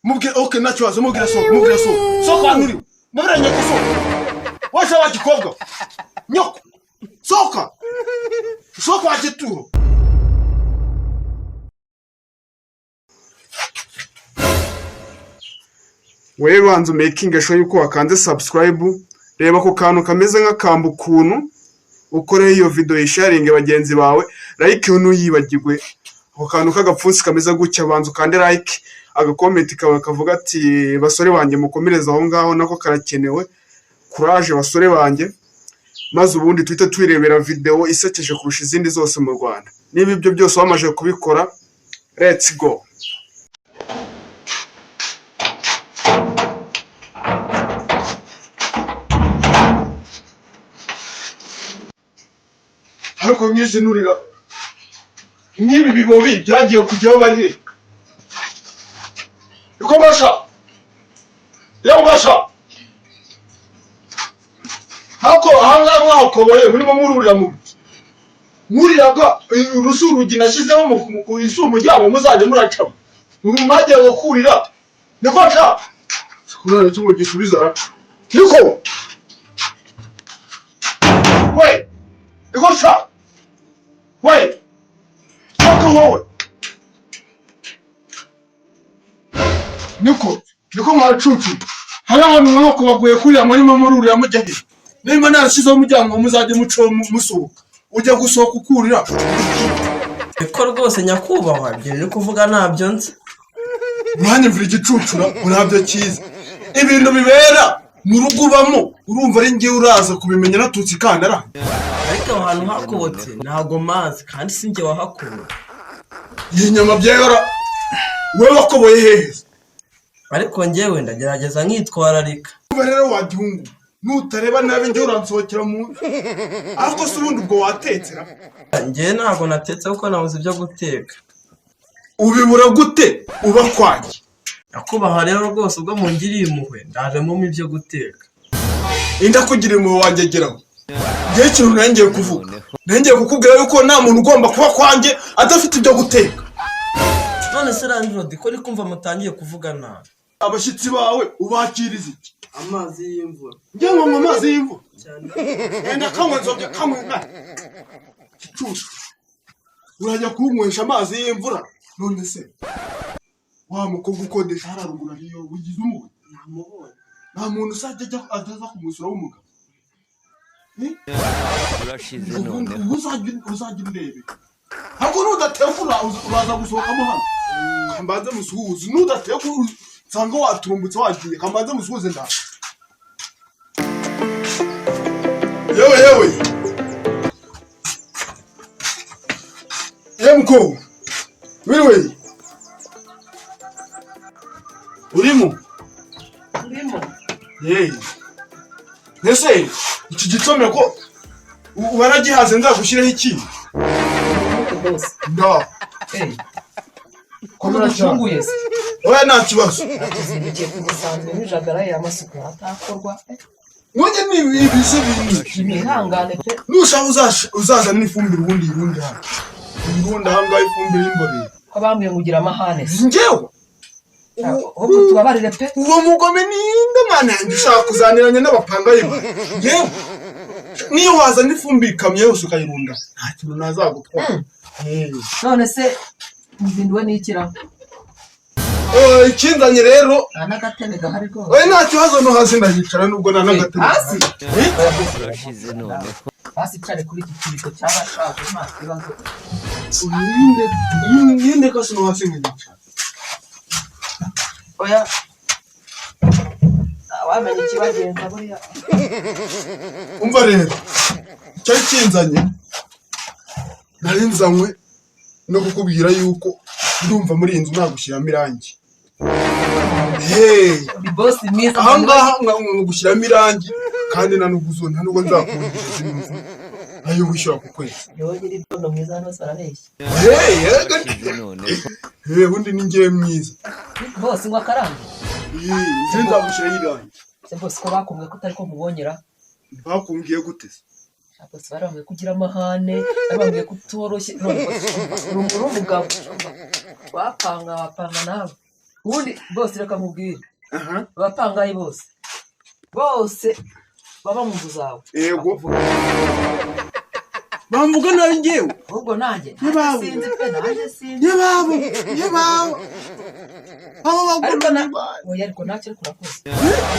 Mubwire okay nta kibazo, mubwire sohoka, mubwire sohoka. Sohoka hano uri. Mubwire nyoko sohoka. Waje wa gikobwa. Nyoko. Sohoka. Sohoka wa gituro. Wewe banza umakinge sure yuko wakanze subscribe, reba ku kantu kameze nk'akamba ukuntu ukoreho iyo video yisharinge bagenzi bawe, like ntuyibagirwe. Ako kantu k'agapfunsi kameze gutya banza ukande like, agakomenti kawe kavuga ati basore banjye mukomereze aho ngaho nako karakenewe, courage basore banjye, maze ubundi tuhite twirebera video isekeje kurusha izindi zose mu Rwanda. Niba ibyo byose wamaze kubikora, let's go. Ariko mwizinurira nk'ibi bibobi byagiye kujyaho bari niko basha yewe basha hako ahangaha mwahakoboye murimo mururira mu muriraga urusi urugi nashyizemo isi umuryango muzajya muracamo ubu mwagiye gukurira niko ca kurara cyo gisubiza niko we niko ca we niko wowe niko niko mwacucu hari ahantu nk'ako baguye kuriya murimo mururira mujya he nimba narashyizeho umuryango muzajye muco musohoka ujya gusohoka ukurira Niko rwose nyakubahwa ibyo uri kuvuga ntabyo nzi. Uranyumvira igicucura urabyo cyiza ibintu bibera mu rugo ubamo urumva ari njyewe uraza kubimenya natutse ikandara. Ariko aho hantu hakobotse ntabwo mazi kandi si njye wahakuye. Iyi nyama byera wowe wakoboye hehe? Ariko njyewe ndagerageza nkitwararika. Kuba rero wagihungu nutareba nabi njye uransohokera mu nzu ariko se ubundi ubwo watetsera? Njyewe ntabwo natetse kuko nabuze ibyo guteka. Ubibura gute uba kwanjye? Nyakubahwa rero rwose ubwo mungiriye impuhwe ndaje mumpe ibyo guteka. Inda kugira impuhwe wanjye geraho. Njyewe ikintu nongeye kuvuga nongeye kukubwira yuko nta muntu ugomba kuba kwanjye adafite ibyo guteka. None se landlord ko uri kumva mutangiye kuvuga nabi? Abashyitsi bawe ubakiriza iki? Amazi y'imvura. Njye nkanywa amazi y'imvura. Cyane. Enda kanywa nzobya kanywa nka gicucu. Urajya kunywesha amazi y'imvura none se wa mukobwa ukodesha hariya ruguru ariyo wigize umugore? Namubonye. Nta muntu uzajya ajya ataza kumusura w'umugabo. Urashize noneho. Uzajya urebe ntabwo nudatekura uraza gusohokamo hano kambanze musuhuze nudatekura nsanga waturumbutse wagiye kambanze musuhuze ndaje. Yewe yewe yewe mukobwa wiriwe urimo? Urimo. Yewe ese iki gicomeko waragihaze nzagushyireho iki? Rwose. Nda. Komera cyane. Ufunguye se? Oya nta kibazo. Tuzindukiye ku busanzwe n'ijagara y'amasuku atakorwa. Nkunge ni ibise bintu. Mwihangane pe. Nushaka uzazana n'ifumbire ubundi yirundi hano. Yirundi aha ngaha ifumbire y'imborera. Ko bambwiye ngo ugira amahane se? Njyewe? Ahubwo tubabarire pe. Uwo mugome ninde mwana yanjye ushaka kuzaniranya n'abapangayi bawe? Njyewe? Niyo wazana ifumbire ikamyo yose ukayirunda nta kintu nazagutwara. None se uzinduwe n'ikira? Ikinzanye rero Nta n'agatebe gahari rwose. oya nta kibazo no hasi ndahicara nubwo nta n'agatebe. Hasi? Urashize noneho. Hasi icare kuri iki kibito cyarashaje nta kibazo. Yinde kasi no hasi nkicara. Oya. Wamenye ikibagenza buriya. Umva rero icyari kinzanye nari nzanywe no kukubwira yuko ndumva muri iyi nzu nagushyiramo irangi. Hey, Uri boss mwiza. aha ngaha ngushyiramo irangi kandi nta nubwo uzo nta nubwo nzakongeza inzu ayo wishyura ku kwezi. Yowe nyiri ibyondo mwiza hano hose arabeshya. Hey, erega Urashize noneho. hey, ubundi ni njyewe mwiza. Boss ngo akarange. Hey, nzagushyiraho irangi. Se boss ko bakumbwiye ko utari ko nkubonyera? Bakumbwiye gute se? Bose bari bambwiye ko ugira amahane, bari bambwiye ko utoroshye, none bose uri umugabo. Wapanga wapanga nawe. Ubundi bose, reka nkubwire, Aha. abapangayi bose bose baba mu nzu zawe Yego. bakuvuga. Bamvuga nabi ngewe? Ahubwo nanjye Yebabo. sinzi pe, nanjye sinzi. Yebabo, yebabo, abo Ariko na bagomba. Oya, ariko ntacyo, ariko urakoze.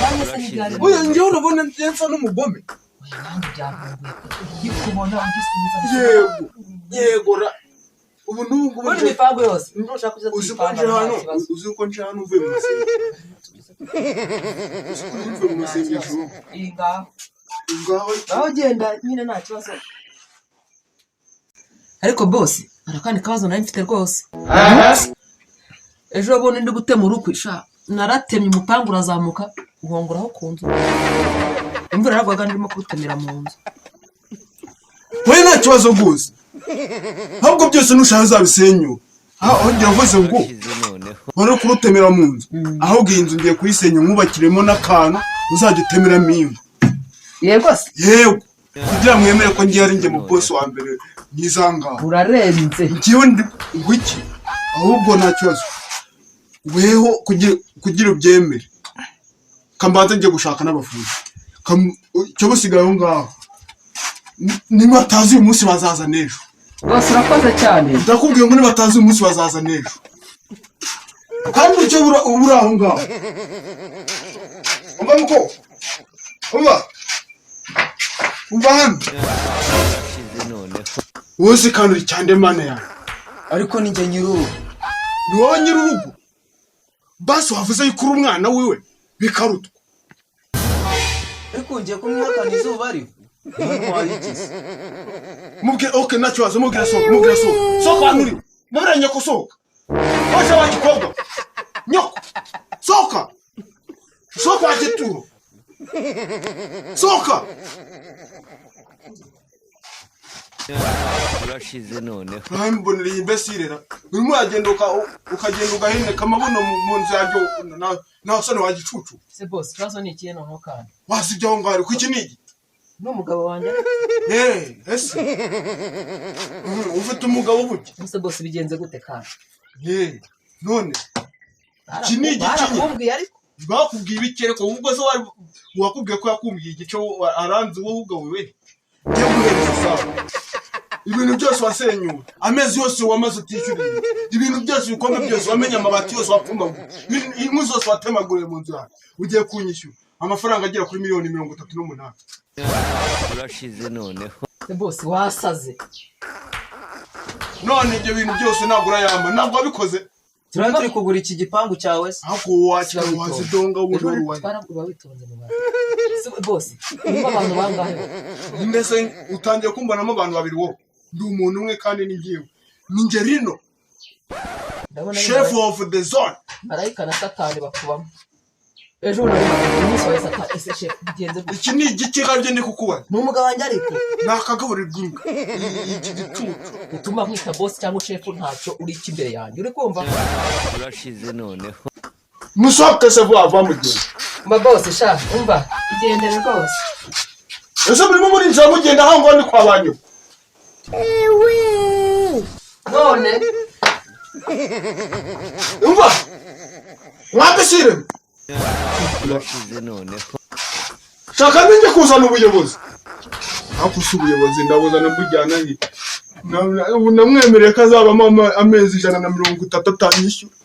Nanjye se ntibyari Oya, ngewe urabona nsa n'umugome? Oya, nanjye byantunguye pe, nkikubona ugisubiza. Yego, yego ra, ubu n'ubu ngubu Ubundi imipango yose nushaka kuza uzi ko tuyipanga nje nta hano kibazo. Uzi ko nje hano uvuye mu masengesho? Uzi ko mvuye mu masengesho? Iyi ngaho. Ngaho. Aho genda nyine, nta kibazo. Ariko bosi, hari akandi kabazo nari mfite rwose. Ejo bundi ndi gutema urukwi sha, naratemye umupanga urazamuka uhonguraho ku nzu. Imvura yaragwaga ndimo kurutemera mu nzu. Wowe nta kibazo rwose, ahubwo byose nushaka uzabisenyura. Aho njye wavuze ngo Urashize noneho. wari kurutemera mu nzu, ahubwo iyi nzu ngiye kuyisenya mwubakiremo n'akantu uzajya utemeramo imva. Yego se? Yego, kugira mwemere ko ngiye ari njye mu bosi wa mbere mwiza ngaho. Urarenze. Ngewe ndi ngo iki? Ahubwo nta kibazo, weho kugira ubyemere, kambanza njye gushaka n'abafundi. Cyo busigaye aho ngaho. Nibatazi uyu munsi bazaza n'ejo. Rwose urakoze cyane. Ndakubwiye ngo nibatazi uyu munsi bazaza n'ejo, kandi icyo uri aho ngaho. Umva muko, umva, umva hano. Urashize noneho. Wowe se kandi uri cyane mana yawe? Ariko ni njye nyir'urugo. Ni wowe nyir'urugo? Basi wavuze yuko uri umwana wiwe bikarutwa. Ariko ngiye kumwihakana izuba riva, ntwaye iki se? Mubwire. Okay, nta kibazo, mubwire sohoka, mubwire sohoka, sohoka hano uri. Mubwire nyoko sohoka, waje wa gikobwa, nyoko sohoka, sohoka wa gituro, sohoka. Urashize noneho. Urambonera iyi mbesirera, urimo uragenda ukagenda ugaheneka amabuno mu nzu yanjye na soni wa gicucu. Se bosi, ikibazo ni ikihe noneho kandi? Wazi ibyo aho ngaho, ariko iki ni iki? N'umugabo wanjye. Eh, ese ufite umugabo burya? Ese bosi, bigenze gute kandi? Eh, none iki ni igikinyi. Barakubwiye ariko. Bakubwiye ibiki? Ariko ubwo se wari wakubwiye ko yakumbwiye igice aranzi wowe ubwo wewe ngiye guhereza sawa. Ibintu byose wasenyuwe, amezi yose wamaze utishyuriye, ibintu byose, ibikombe byose wamenye, amabati yose wapfumbaguye, inkwi zose watemaguriye mu nzu yawe, ugiye kunyishyura amafaranga agera kuri miliyoni 38. Urashize noneho. Se bosi, wasaze? None ibyo bintu byose ntabwo urayamba, ntabwo wabikoze. Turaba turi kugura iki gipangu cyawe se? Ariko wakira wazidonga wundi Ejo wari uwahe? Uba witonze mu bantu. Se bosi, urimo abantu bangahe? Mbese utangiye kumbonamo abantu babiri? Wowe ndi umuntu umwe kandi ni njyewe, ni njye rino. Ndabona ari Chef of the zone. Marayika na Satani bakubamo. Ejo bundi nari marayika, umunsi wawe Satani. Ese chef, bigenze gute? Iki ni igiki kabyo ndi kukubaza? Ni umugabo wanjye ariko. Ni akagaburirwa imbwa iki gicucu. Utuma nkwita bosi cyangwa chef, ntacyo uri iki imbere yanjye, uri kumva? Urashize noneho. Musohoke se vuba vuba mugende. Mba bosi sha, umva, igendere rwose. Ese murimo murinjira mugenda aho ngaho ni kwa banyu? None Umva mwabishyire. Urashize noneho. Shaka ninjye kuzana ubuyobozi, ariko si ubuyobozi ndabuzana mbujyana he? Ubu namwemereye ko azabamo amezi 130 atanyishyura.